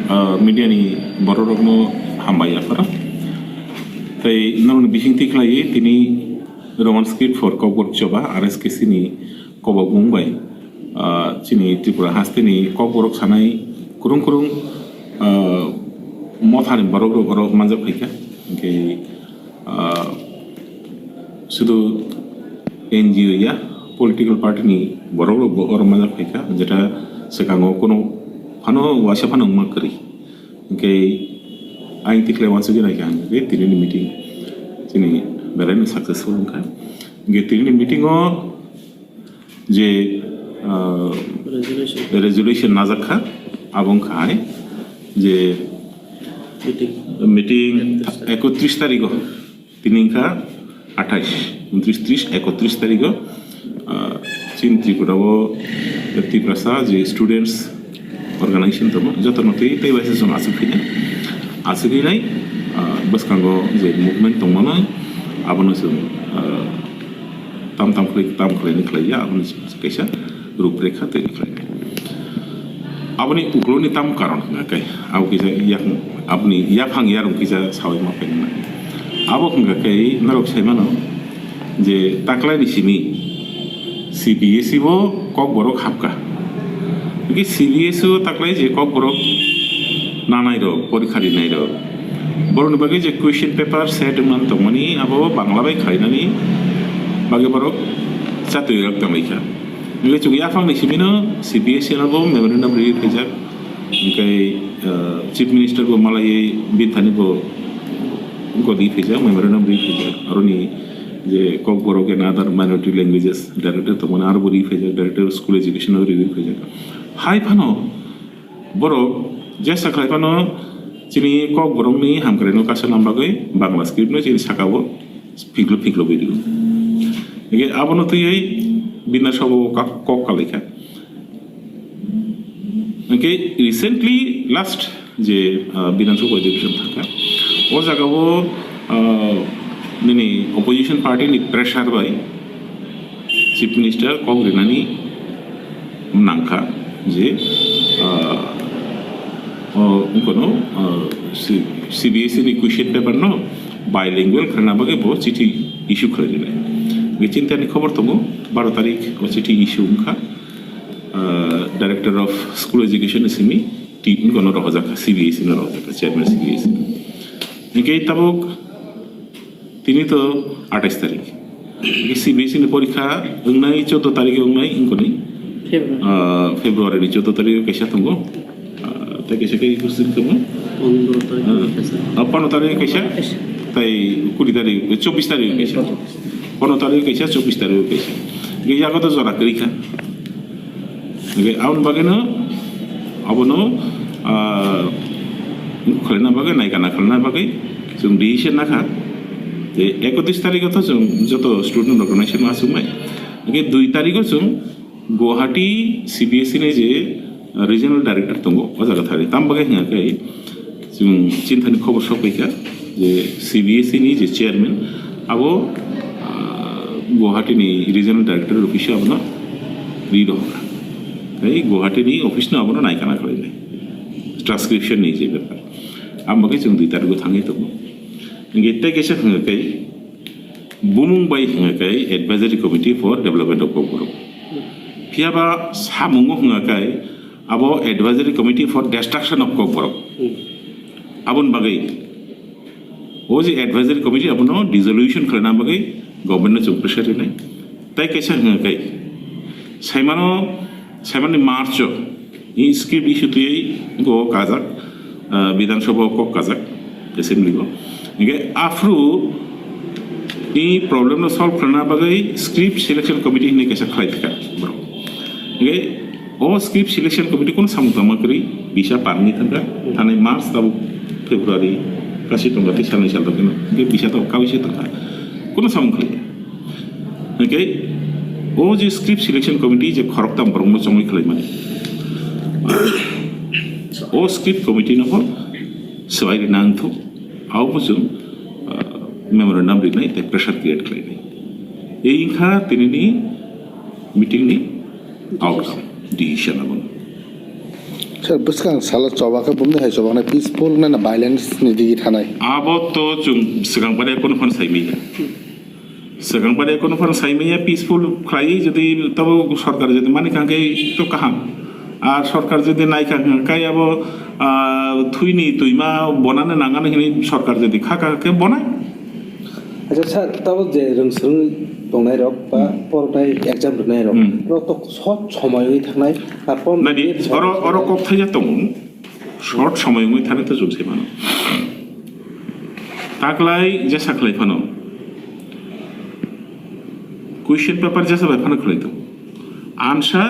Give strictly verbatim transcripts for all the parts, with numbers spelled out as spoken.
Ah, media ni borok rokno hambai yapharo. Tei norokni bising tikhlai tini Roman script for Kokborok choba R S K C ni kobok bung bai, ah, chini Tripura haste ni Kokborok sanai kurung kurung, ah, motha ni borok rok oro manjak phaikha. Hingke, ah, sudu N G O ya, political party ni borok rok bo oro manjak phaikha, jeta swkango kono phano waisa phano wngma kwrwi. Hingke ayang tikhlai wansugwi naikha hingke tini ni meeting chini belai no successful wngkha. Hingke tini ni meeting o je, ah, Resolution. Resolution najak kha, abo wngkha hai je Meeting. Meeting ekotris tarik. Ekotris tarigo, tini wngkha athais, untris, tris, ekotris tarigo, ah, chini Tripura o Tiprasa je students organization tongo, jotono twi tei bai se chwng aswk phina, aswk hinai, ah, bwskango je movement tongmano, abono chwng, ah, tam tam khlai, tam khlaini khlaiya, abono kaisa ruprekha twi khlai. Aboni ukloni tam karon hwnga khe, abo kisa yak, aboni yaphang yarung kisa sawi ma phaina. Abo hwnga khe norok sai mano je taklaini simi C B S E bo Kokborok hapka. Hingke C B S E o taklai je Kokborok nanai rok, porikha rinai rok, borokni bagwi je question paper set wngmani tongmani, abo Bangla bai khlainani bagwi borok chatwi rok tanglaikha. Hingke chwng yaphangni simino C B S E no bo memorandum riwi phaijak. Hingke, ah, Chief Minister bo malaiwi bini thani bo godi phaijak, memorandum riwi phaijak. Aroni je Kokborok and other minority languages director tongmani aro bo riwi phaijak, director of school education o riwi phaijak. Hai phano borok jesa khlai phano chini Kokborokni hamkraino kaisa nam bagwi Bangla script no chini saka o phiklo phiklo bai rw. Hingke abono twiwi Bidhan Sabha o kok, kok kalaikha. Hingke recently last je, ah, Bidhan Sabha Adhikeshon thangkha, o jaga o, ah, nini opposition party ni pressure bai Chief Minister kok rinani nangkha je, ah, o, wngkha no, ah, C-, C B S E ni question paper no bilingual khlaina bagwi bo chithi issue khlai rinai. Hingke chintani khobor tongo, baro tarik o chithi issue wngkha, ah, Director of School Education ni simi, ti-, wngkha no rohorjak kha, C B S E no rohorjak kha, Chairman C B S E. Hingke tabuk tini to athais tarik. Hingke C B S E ni porikha wngnai choudo tarik wngnai wngkoni, February. Ah, February ni choudo tarik kaisa tongo. Ah, tei kaisa kai kusuk tongmo. Pondro tarik Ah, kaisa. Ah, pondro tarik kaisa. Kaisa. Tei kuri tarik, chobbish tarik kaisa. Pondro tarik kaisa, chobbish tarik kaisa. Hingke yago to jora kwrwi kha. Hingke aboni bagwino abono, ah, khlaina bagwi, naikana khlaina bagwi chwng decision nakha. Je ekotris tarikho to chwng joto student organization ma aswknai. Hingke dui tarikho chwng Guwahati C B S E ni je regional director tongo, o jaga thari. Tam bagwi hwnga khe, Chwng chini thani khobor sok paikha je C B S E ni je chairman abo, ah, Guwahati ni regional director office o abono ri rohorkha. Tei Guwahati ni office no abono naikana khlainai. Transcription ni je bepar. Amo khe chwng dui tarikgo thangwi tongo. Hingke tei kaisa hwnga khe bumung bai hwnga khe Advisory Committee for Development of Kokborok. Phiya ba samungo hwnga khe abo Advisory Committee for Destruction of Kokborok. Aboni bagwi o je advisory committee abono dissolution khlaina bagwi government no chwng pressure rinai. Tai kaisa hwnga khe saimano, saimani March o i script issue twiwi go kajak, ah, Bidhan Sabha o kok kajak, assembly o. Hingke aphuru i problem no solve khlaina bagwi script selection committee hinwi kaisa khlai thika borok. Hingke O script selection committee kono samung tangma kwrwi bisa parni thangkha, thani March tabuk February kasi tongkha tei salnwi sal tongkha, hingke bisa tabuk kaui se tongkha, kono samung khlaiya. Hingke o je script selection committee je khoroktham borokno chongwi khlaimani, o script committee no pho swbai rina wngthok, abo bo chwng, ah, memorandum rinai tei pressure create khlainai. Ei wngkha tinini meeting ni outcome, decision abono. Sir, bwskang salo choba khe bumni hai choba khe peaceful na, na violence ni digi thanai? Abo to chwng swkang pada kono phano sai manya. Swkang pada kono phano sai manya peaceful khlai jodi tabo sorkar jodi mani kha khe to kaham. Ar sorkar jodi nai kha khe abo, ah, thwini twima bonani nangani hini sorkar jodi kha kha khe bonai. Acha sir, tabo je rwngswrwng tongnai rok ba Hmm. pornai exam rwnai rok, Hmm. rok to short somoywi thangnai, ar pornai Nadi, oro, oro kok thaija tongo, short somoywi thani to chwng sai mano. Taklai jesa khlai phano, question paper jesa bai phano khlai tongo. Answer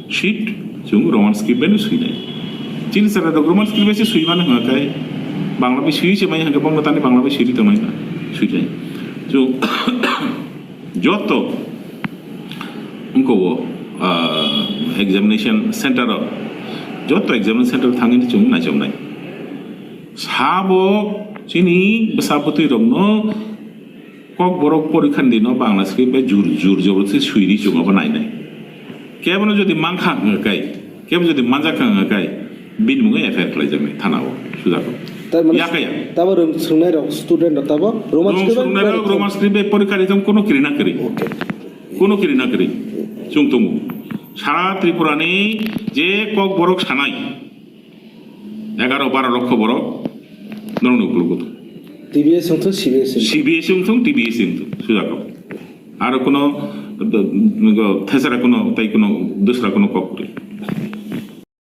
sheet chwng Roman script bai no swinai. Chini chwrai rok Roman script bai se swi mano hwnga kai, Bangla bai swi se mai hwnga bangla tani Bangla bai swi ri tongnai na swinai. Chwng joto wngko o, ah, examination center o, joto examination center o thangwi chwng naichomnai. Sabo chini bwsa bwtwi rokno Kokborok porikha ni dino Bangla script bai jur, jur jobor se swi ri chwng abo nainai. Kebono jodi mankha hwnga kai, kebo jodi manjak kha hwnga kai, bini mungwi F I R khlaijaknai thana o, sujak o. Tar mane Yakaya. Tabo rwng swrwngnai rok, student rok tabo Roman Rwng script bai swrwngnai rok porikha. Roman script bai porikha rijak kono kiri na kiri. Okay. Kono kiri na kiri. Chwng tongo. Sara Tripura ni je Kokborok sanai, egaro baro lokho borok norokni ukologo tongo. T B S wngthung, C B S wngthung. C B S wngthung, T B S wngthung, sujak o. Aro kono, do-, do-, thesra kono, tai kono, dusra kono kok kwrwi.